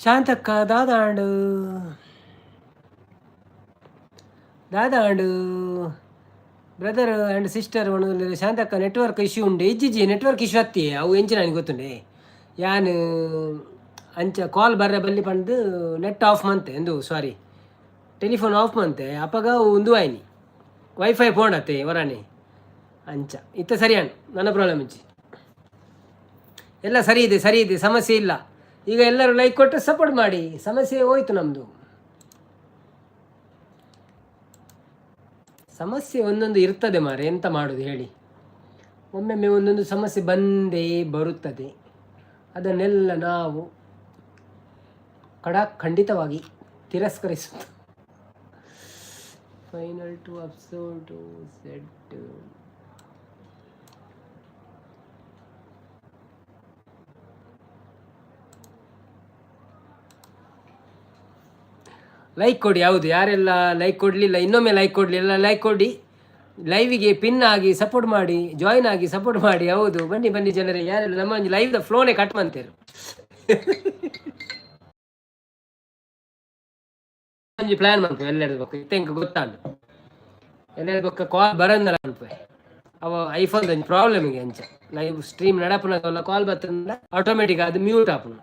ಶಾಂತಕ್ಕ ದಾದಾಂಡು ದಾದಾಂಡು brother and sister ಪಂಡೊಂದುಲ್ಲೆರ್. ಶಾಂತಕ್ಕ ನೆಟ್ವರ್ಕ್ ಇಶ್ಯೂ ಉಂಡು. ಇಜ್ಜಿಜಿ ನೆಟ್ವರ್ಕ್ ಇಶ್ಯೂ ಅತ್ತಿ ಅವು ಎಂಚಿನ ಗೊತ್ತುಂಡೆ. ಯಾನ್ ಅಂಚ ಕಾಲ್ ಬರ್ರೆ ಬಲ್ಲಿ ಪಂದ್ ನೆಟ್ ಆಫ್ ಮಂತೆ ಇಂದು ಸಾರಿ ಟೆಲಿಫೋನ್ ಆಫ್ ಮಂತೆ ಅಪಗ ಉಂದು ಆಯ್ನಿ ವೈಫೈ ಪೋಂಡತ್ತೆ ವರಾಣಿ ಅಂಚ ಇತ್ತೆ ಸರಿ ಅಣ್ಣ ನನ್ನ ಪ್ರಾಬ್ಲಮ್ ಇಜ್ಜಿ. ಎಲ್ಲ ಸರಿ ಇದೆ ಸರಿ ಇದೆ, ಸಮಸ್ಯೆ ಇಲ್ಲ. ಈಗ ಎಲ್ಲರೂ ಲೈಕ್ ಕೊಟ್ಟು ಸಪೋರ್ಟ್ ಮಾಡಿ, ಸಮಸ್ಯೆ ಹೋಯ್ತು ನಮ್ಮದು. ಸಮಸ್ಯೆ ಒಂದೊಂದು ಇರ್ತದೆ ಮಾರೆ, ಎಂತ ಮಾಡೋದು ಹೇಳಿ. ಒಮ್ಮೊಮ್ಮೆ ಒಂದೊಂದು ಸಮಸ್ಯೆ ಬಂದೇ ಬರುತ್ತದೆ. ಅದನ್ನೆಲ್ಲ ನಾವು ಖಂಡಿತವಾಗಿ ತಿರಸ್ಕರಿಸುತ್ತ final to episode set. Like ಕೊಡಿ, ಹೌದು, ಯಾರೆಲ್ಲ ಲೈಕ್ ಕೊಡಲಿಲ್ಲ ಇನ್ನೊಮ್ಮೆ ಲೈಕ್ ಕೊಡಲಿಲ್ಲ, ಲೈಕ್ ಕೊಡಿ. ಲೈವಿಗೆ ಪಿನ್ ಆಗಿ ಸಪೋರ್ಟ್ ಮಾಡಿ, ಜಾಯಿನ್ ಆಗಿ ಸಪೋರ್ಟ್ ಮಾಡಿ. ಹೌದು, ಬನ್ನಿ ಬನ್ನಿ ಜನರೇ, ಯಾರೆಲ್ಲ ನಮ್ಮ ಒಂಜಿ ಲೈವ್ದ ಫ್ಲೋನೇ ಕಟ್ ಮಂತೇರು. ಒಂಜಿ ಪ್ಲಾನ್ ಮನ್ಪು ಎಲ್ಲೆರ್ದ ಬೊಕ್ಕ ಇತ್ತೆ ಎಂಕ್ ಗೊತ್ತಾಂಡ್ ಎಲ್ಲೆರ್ದ ಬೊಕ್ಕ ಕಾಲ್ ಬರಂದಲ ಮನ್ಪುವೆ. ಅವ ಐಫೋನ್ ಒಂಜಿ ಪ್ರಾಬ್ಲಮ್ ಅಂಚ ಲೈವ್ ಸ್ಟ್ರೀಮ್ ನಡಪುನಗಲ್ಲ ಕಾಲ್ ಬತ್ತಂಡ ಆಟೋಮೆಟಿಕ್ ಅದು ಮ್ಯೂಟ್ ಆಪುಂಡು.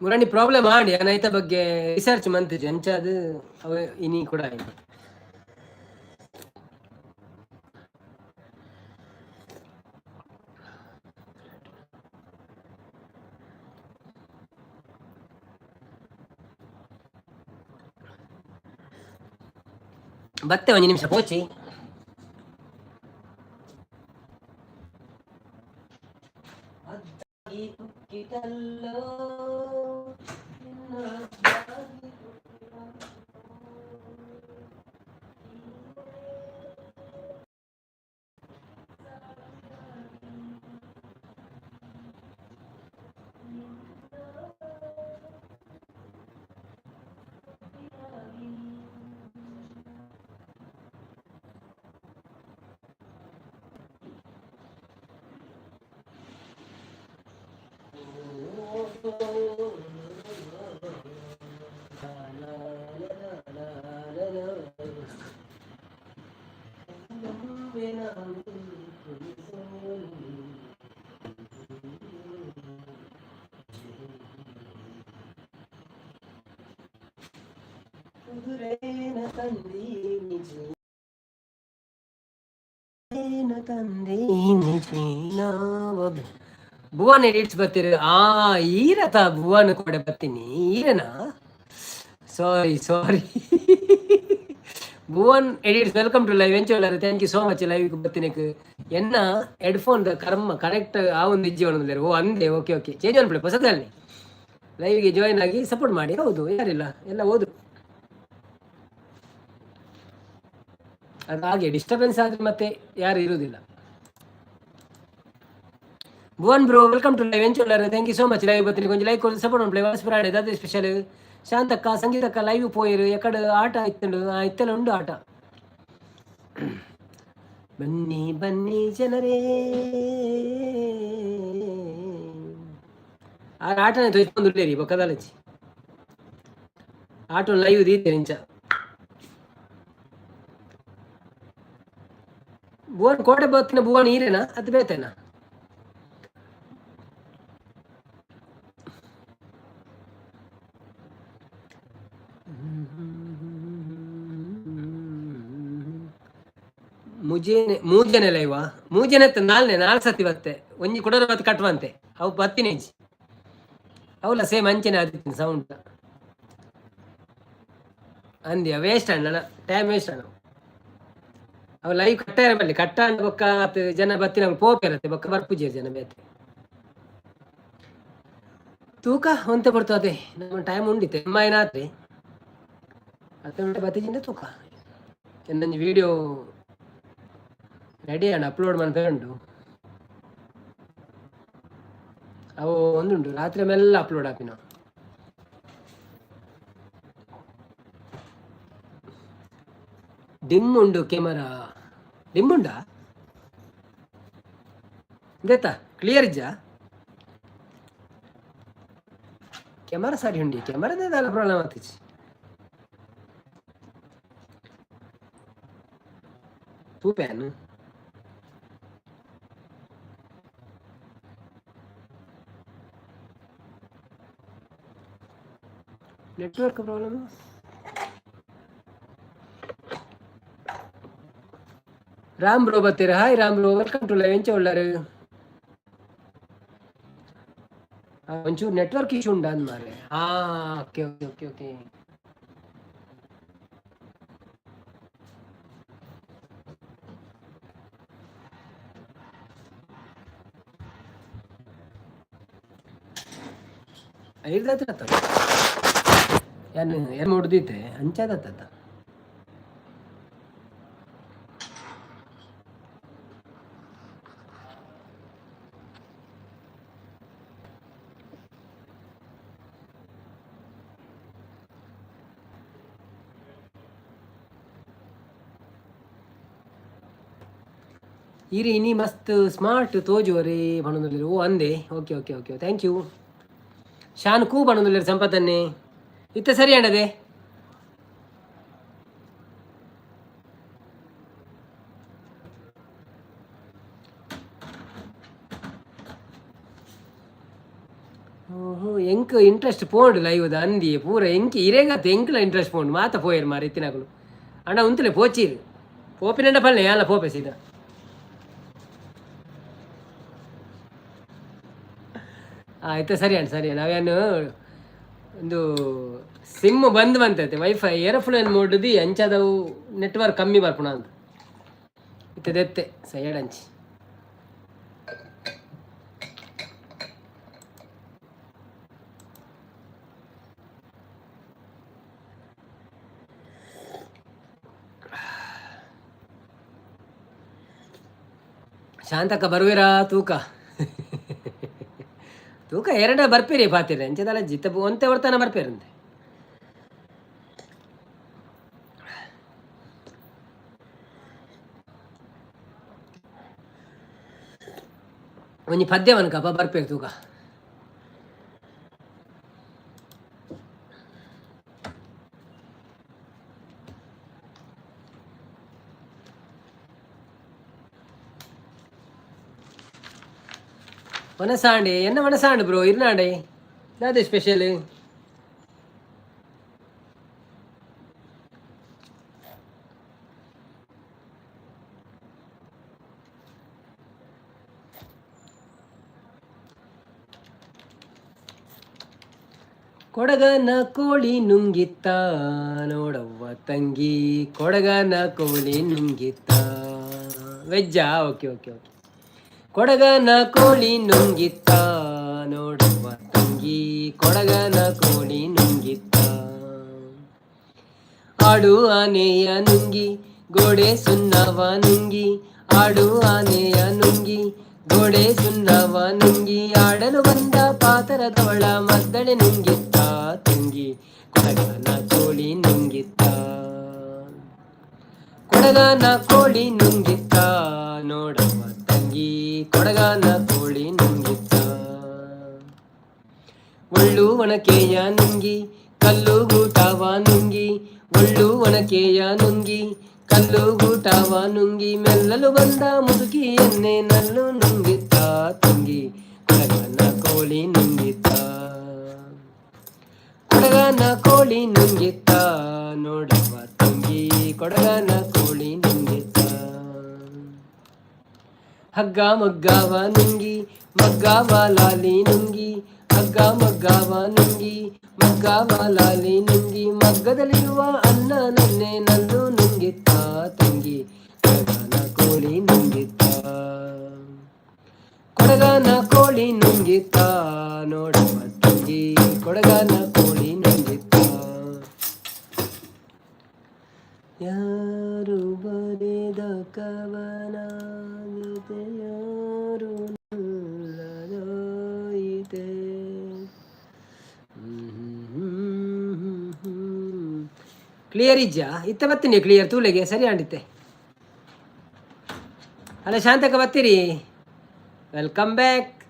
ಮುರಾಣಿ ಪ್ರಾಬ್ಲಮ್ ಆಂಡ್ ಯಾನ್ ಐತ ಬಗ್ಗೆ ರಿಸರ್ಚ್ ಮಂತಿಜಿ ಅಂಚ ಅದು ಅವ ಇನಿ ಕೂಡ ಆಯ್ತು. ಬತ್ತೆ ಒಂಜಿ ನಿಮಿಷ ಪೋಚಿ. ಭುವನ್ ಎಡಿಟ್ಸ್ ಬರ್ತೀರಿ. ಆ ಈರತ ಭುವನ್ ಕೂಡ ಬರ್ತೀನಿ ಈರನಾ? Sorry sorry. Bhuvan edits welcome to live. ಎಂಚ thank you so much live ಬರ್ತೀನಿ. ಎನ್ನ ಹೆಡ್ಫೋನ್ the ಕರ್ಮ ಕನೆಕ್ಟ್ ಆ ಒಂದು ಇಜ್ಜಿ ಒಂದಿಲ್ಲ. ಓ ಅಂದೆ, ಓಕೆ ಓಕೆ, ಚೇಂಜ್ ಅನ್ಬಿಡಿ ಹೊಸದಲ್ಲಿ. ಲೈವ್ಗೆ ಜಾಯಿನ್ ಆಗಿ ಸಪೋರ್ಟ್ ಮಾಡಿ. ಹೌದು, ಯಾರಿಲ್ಲ, ಎಲ್ಲ ಓದು. ಅದು ಹಾಗೆ ಡಿಸ್ಟರ್ಬೆನ್ಸ್ ಆದರೆ ಮತ್ತೆ ಯಾರು ಇರುವುದಿಲ್ಲ. Bhuvan bro welcome to live. ಎಂಚುಲ್ಲಾರ thank you so much live ಬರ್ತೀನಿ. ಕೊಂಚ ಲೈಕ್ ಕೊಡು, ಸಪೋರ್ಟ್ ಮಾಡ್ಲಿ. ವಾಸ್ಪುರಾಡೆ ದಾದ ಸ್ಪೆಷಲ್? ಶಾಂತಕ್ಕ ಸಂಗೀತಕ್ಕ ಲೈವ್ ಪೋಯಿರು. ಎಕಡೆ ಆಟ ಇತ್ತುಂಡು? ಆ ಇತ್ತೆಲ್ಲ ಉಂಡು ಆಟ. ಬನ್ನಿ ಬನ್ನಿ ಜನರೇ, ಆ ಆಟನೇ ತೊಯ್ಕೊಂದುಲ್ಲೇರಿ ಬೊಕ್ಕದಾಲಚಿ ಆಟೋ ಲೈವ್ ದೀತೆ ಇಂಚ. ಭುವನ್ ಕೋಟೆ ಬತ್ತಿನ ಭುವನ್ ಈರೇನಾ ಅದು ಬೇತೇನಾ? ಮುಜೇನೆ ಮೂಜನೆ ಲೈವಾ ಮೂಜನೆ ನಾಲ್ನೆ ನಾಲ್ ಸತಿ ಬತ್ತೆ ಒಂಜಿ ಕುಡರ ಬತ್ತು ಕಟ್ಟುವಂತೆ ಅವು ಬತ್ತಿನ ಇಜ್ಜಿ. ಅವಲ ಸೇಮ್ ಅಂಚನೆ ಆದಿತ್ತಿನ ಸೌಂಡ್ ಅಂದ್ಯ. ವೇಸ್ಟ್ ಅಣ್ಣ, ಟೈಮ್ ವೇಸ್ಟ್ ಅಣ್ಣ. ಅವು ಲೈವ್ ಕಟ್ಟಾರ ಬಲ್ಲಿ ಕಟ್ಟ ಬೊಕ್ಕ ಜನ ಬತ್ತಿನ ಪೋಪೆರತ್ತೆ ಬೊಕ್ಕ ಬರ್ಪುಜೆ ಜನ ಬೇತೆ. ತೂಕ ಒಂತೆ ಬರ್ತದೆ, ನಮ್ಮ ಟೈಮ್ ಉಂಡಿತ್ತೆ ಅಮ್ಮಾಯಿನಾತ್ರಿ ಹತ್ತು ಗಂಟೆ ಬತ್ತಿಜಿಂದ ತೂಕ. ಇನ್ನೊಂದು ವಿಡಿಯೋ ರೆಡಿ ಅಣ್ಣ, ಅಪ್ಲೋಡ್ ಮಾಡ್ತಾ ಉಂಟು. ಅವು ಒಂದುಂಟು ರಾತ್ರಿ ಮೆಲ್ಲ ಅಪ್ಲೋಡ್ ಆಪಿನ. ಡಿಮ್ ಉಂಡು ಕ್ಯಾಮರಾ, ಡಿಮ್ ಉಂಡಾ? ಗೊತ್ತಾ ಕ್ಲಿಯರ್ ಇಜ್ಜಾ? ಕ್ಯಾಮರಾ ಸರಿ ಉಂಡಿ, ಕ್ಯಾಮರಾದ ದಾಲ ಪ್ರಾಬ್ಲಮ್ ಆತಿಜಿ. ತೂಪೆನ್ ನೆಟ್ವರ್ಕ್ ಪ್ರಾಬ್ಲಮ್. ರಾಮ್ ಬ್ರೋ ಬತ್ತೀರ? Hi Ram bro, welcome to live. ಎಂಚ ಉಳ್ಳಾರು? ಒಂಚೂರು ನೆಟ್ವರ್ಕ್ ಇಶ್ಯೂ ಉಂಡಾ ಅಂದ್ ಮಾರ್ರೆ. ಹಾ, ಓಕೆ ಓಕೆ ಓಕೆ ಓಕೆ. ಐದಾತ್ರ ಯಾನ್ ಏನ್ ಮುಡ್ದಿತ್ತೆ ಅಂಚಾದತ್ತ. ಇರಿ ಇನಿ ಮಸ್ತ್ ಸ್ಮಾರ್ಟ್ ತೋಜುವರೇ ಪಣೊಂದುಲ್ಲೆರ್. ಓ ಅಂದೆ, okay okay okay, thank you. ಶಾನ್ ಕೂ ಪಣೊಂದುಲ್ಲೆರ್ ಸಂಪತ್ತನ್ನೇ. ಇತ್ತೆ ಸರಿ ಅಂಡದೆ? ಓಹೋ, ಎಂಕ್ ಇಂಟ್ರೆಸ್ಟ್ ಪೋಂಡು ಲೈವ್ದ ಅಂದಿ ಪೂರ ಎಂಕ್ ಇರೇಗತ್ ಎಂಕ್ಲ ಇಂಟ್ರೆಸ್ಟ್ ಪೋಂಡು ಮಾತ ಪೋಯೆರ್ ಮಾರೆ ಇತ್ತಿನಕುಲು. ಅಣ್ಣ ಉಂತುಲೆ ಪೋಚೀರು ಪೋಪಿನಂಡ ಪಲ್ಲೆ ಯಾನ್ಲ ಪೋಪೆ ಸೀದಾ. ಆಯ್ತು, ಸರಿ ಅಣ್ಣ, ಸರಿ ಅಣ್ಣ. ಅವೇನು ಒಂದು ಸಿಮ್ ಬಂದ್ ಬಂತೈತೆ, ವೈಫೈ ಏರೋಪ್ಲೇನ್ ಮೋಡ್ದಿ ಅಂಚದವು ನೆಟ್ವರ್ಕ್ ಕಮ್ಮಿ ಬರ್ಪುಣ ಅಂತ ಇತ್ತದೆತ್ತೆ ಸೈಡ್ ಅಂಚಿ. ಶಾಂತಕ್ಕ ಬರುವಿರಾ? ತೂಕ ತೂಕ ಎರಡ ಬರ್ಪೇರಿ ಪಾತಿರ ಅಂಚದಲ್ಲ ಜಿತ್ತ ಒಂತೆ ಹೊರ್ತಾನ ಬರ್ಪೇರಂತೆ. ಒಂಜಿ ಪದ್ಯ ಮನ್ಕಪ್ಪ ಬರ್ಪೇರು ತೂಕ. ವನಸಾಂಡೆ ಎನ್ನ ವನಸಾಂಡ್ ಬ್ರೋ ಇರ್ನಾಂಡೆ ದಾದೆ ಸ್ಪೆಷಲ್? ಕೊಡಗನ ಕೋಳಿ ನುಂಗಿತ್ತ ನೋಡವ್ವ ತಂಗಿ, ಕೊಡಗನ ಕೋಳಿ ನುಂಗಿತ್ತ. ವೆಜ್ಜಾ? Okay okay okay. ಕೊಡಗನ ಕೋಳಿ ನುಂಗಿತ್ತ ನೋಡವ್ವ ತಂಗಿ, ಕೊಡಗನ ಕೋಳಿ ನುಂಗಿತ್ತ. ಆಡು ಆನೆಯ ನುಂಗಿ ಗೋಡೆ ಸುನ್ನವ ನುಂಗಿ, ಆಡು ಆನೆಯ ನುಂಗಿ ಗೋಡೆ ಸುನ್ನವ ನುಂಗಿ, ಆಡಲು ಬಂದ ಪಾತರದವಳ ಮದ್ದಳೆ ನುಂಗಿತ್ತ ತಂಗಿ, ಕೊಡಗನ ಕೋಳಿ ನುಂಗಿತ್ತ. ಕೊಡಗನ ಕೋಳಿ ನುಂಗಿತ್ತ ನೋಡವ್ವ ತಂಗಿ, ಕೊಡಗನ ಕೋಳಿ ನುಂಗಿತ್ತ. ಒಳ್ಳು ಒಣಕೆಯ ನುಂಗಿ ಕಲ್ಲು ಗೂಟವ ನುಂಗಿ, ಒಳ್ಳು ಒಣಕೆಯ ನುಂಗಿ ಕಲ್ಲು ಗೂಟವ ನುಂಗಿ, ಮೆಲ್ಲಲು ಬಂದ ಮುದುಕಿಯನ್ನೇ ನಲ್ಲು ನುಂಗಿತ್ತ ತಂಗಿ, ಕೊಡಗನ ಕೋಳಿ ನುಂಗಿತ್ತ. ಕೊಡಗನ ಕೋಳಿ ನುಂಗಿತ್ತ ನೋಡವ್ವ ತಂಗಿ, ಕೊಡಗನ ಕೋಳಿ ನುಂಗಿತ್ತ. ಹಗ್ಗ ಮಗ್ಗವ ನುಂಗಿ ಮಗ್ಗವ ಲಾಲಿ ನುಂಗಿ, ಹಗ್ಗ ಮಗ್ಗವ ನುಂಗಿ ಮಗ್ಗವ ಲಾಲಿ ನುಂಗಿ, ಮಗ್ಗದಲ್ಲಿರುವ ಅನ್ನ ನನ್ನೆ ನಲ್ಲು ನುಂಗಿತ್ತ ತಂಗಿ, ಕೊಡಗನ ಕೋಳಿ ನುಂಗಿತ್ತ. ಕೊಡಗನ ಕೋಳಿ ನುಂಗಿತ್ತ ನೋಡವ್ವ ತಂಗಿ, ಕೊಡಗನ ಕೋಳಿ ನುಂಗಿತ್ತ. ಯಾರು ಬರೆದ ಕವನ ಜೊತೆ ಯಾರು ನಲ್ಲದಾಯಿತೆ. ಕ್ಲಿಯರ್ ಇಜ್ಜಾ? ಇತ್ತ ಬತ್ತೀನಿ ಕ್ಲಿಯರ್ ತೂಲೆಗೆ ಸರಿ ಆಂಡಿತ್ತೆ. ಅಲ್ಲ ಶಾಂತಕ ಬತ್ತೀರಿ? Welcome back.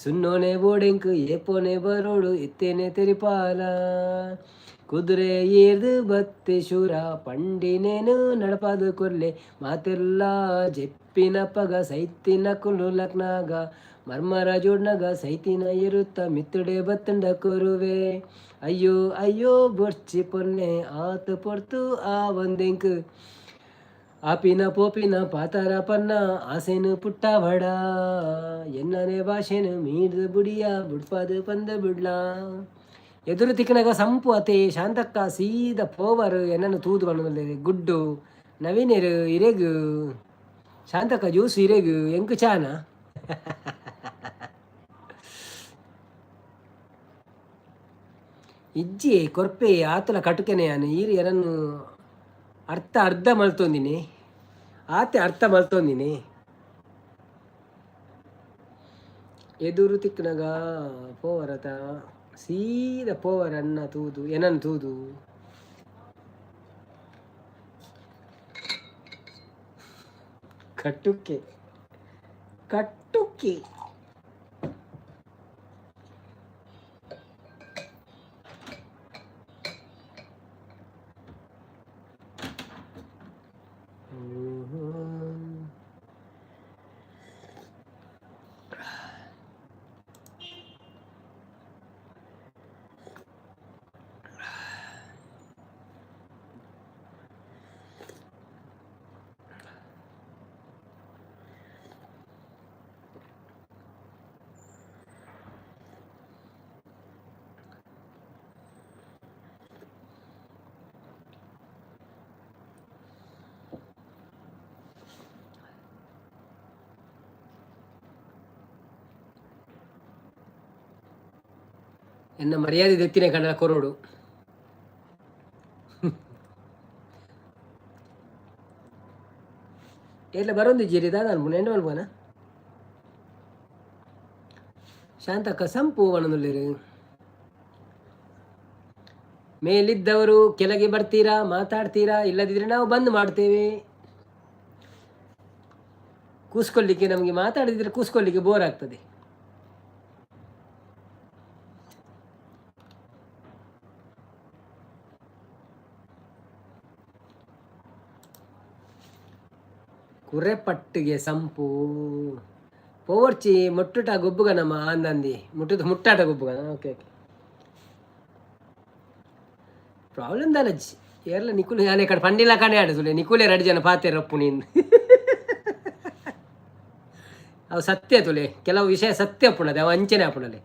ಸುನ್ನೋನೆ ಬೋಡೆಂಕ್ ಏಪೋನೆ ಬರೋಡು ಇತ್ತೇನೆ ತೆರಿಪಾಲ. ಕುದುರೆ ಏರ್ದು ಬತ್ತೆ ಶೂರ ಪಂಡಿನೇನು ನಡಪಾದು ಕೊರ್ಲೆ ಮಾತೆಲ್ಲ ಜೆಪ್ಪಿನ ಪಗ ಸೈತಿನ ಕುಲು ಲಕ್ನಾಗ ಮರ್ಮರ ಜೋಡ್ನಗ ಸೈತಿನ ಇರುತ್ತ ಮಿತ್ತುಡೆ ಬತ್ತಂಡ ಕೊರುವೆ. ಅಯ್ಯೋ ಅಯ್ಯೋ ಬೊರ್ಚಿ ಪೊನ್ನೆ ಆತು ಪೊರ್ತು ಆ ಒಂದೆಂಕ್ ಆಪಿನ ಪೋಪಿನ ಪಾತರ ಪನ್ನ ಆಸೆನು ಪುಟ್ಟವಡ ಎನ್ನನೆ ಭಾಷೆನು ಮೀರ್ದು ಬುಡಿಯ ಬುಡ್ಪಾದು ಪಂದ ಬಿಡ್ಲಾ. ಎದುರು ತಿಕ್ಕನಾಗ ಸಂಪು ಅತೆ ಶಾಂತಕ್ಕ ಸೀದ ಪೋವರು ಎನ್ನನ್ನು ತೂದು ಬಣ್ಣದಲ್ಲಿ ಗುಡ್ಡು ನವೀನೇರು ಇರೆಗು ಶಾಂತಕ್ಕ ಜ್ಯೂಸ್ ಇರೆಗು ಎಂಕು ಚಾನ. ಇಜ್ಜಿ ಕೊರ್ಪೆ ಆತಲ ಕಟುಕೆನೆ ಯಾನು ಈರು ಎರನ್ನು ಅರ್ಥ ಅರ್ಧ ಮಲ್ತೊಂದಿನಿ ಆತೆ ಅರ್ಥ ಮಲ್ತೊಂದಿನಿ. ಎದುರು ತಿಕ್ಕನಗ ಪೋವರತ ಸೀದ ಪೋವರ ಅನ್ನ ತೂದು ಏನನ್ ತೂದು. ಕಟ್ಟುಕ್ಕೆ ಕಟ್ಟುಕ್ಕೆ. ಎನ್ನ ಮರ್ಯಾದೆ ದೆತ್ತಿನ ಕನ್ನಡ ಕೊರೋಡು. ಎಲ್ಲ ಬರೋಂದಿಜ್ಜಿರಿ ದಾದ ಅನ್ಪುನ ಎಂಡ ಮಲ್ಪುವನ ಶಾಂತಕ್ಕ ಸಂಪು ಒಣನುಲ್ಲೇರು. ಮೇಲಿದ್ದವರು ಕೆಳಗೆ ಬರ್ತೀರಾ, ಮಾತಾಡ್ತೀರಾ, ಇಲ್ಲದಿದ್ರೆ ನಾವು ಬಂದ್ ಮಾಡ್ತೇವೆ. ಕೂಸ್ಕೊಳ್ಳಿಕ್ಕೆ ನಮಗೆ ಮಾತಾಡಿದ್ರೆ ಕೂಸ್ಕೊಳ್ಳಿಕ್ಕೆ ಬೋರ್ ಆಗ್ತದೆ. ಕುರೆಪಟ್ಟಿಗೆ ಸಂಪು ಪೋವರ್ಚಿ ಮುಟ್ಟುಟ ಗೊಬ್ಬುಗನಮ್ಮ ಆಂದಂದಿ ಮುಟ್ಟುದ ಮುಟ್ಟಾಟ ಗೊಬ್ಬುಗನ. ಓಕೆ ಓಕೆ, ಪ್ರಾಬ್ಲಮ್ ದಾಲಜ್ಜಿ ಏರ್ಲ ನಿಕುಲು ಯಾನೆ ಕಡೆ ಪಂಡಿಲ ಕಣೆ ಆಡುಸುಲೆ ನಿಕುಲೆ ಎರಡು ಜನ ಪಾತೆರಪ್ಪು ನೀನು. ಅವು ಸತ್ಯ ತುಲೆ, ಕೆಲವು ವಿಷಯ ಸತ್ಯ ಅಪ್ಪುಣದೆ ಅವು ಅಂಚನೆ ಅಪ್ಪುಣಲೆ.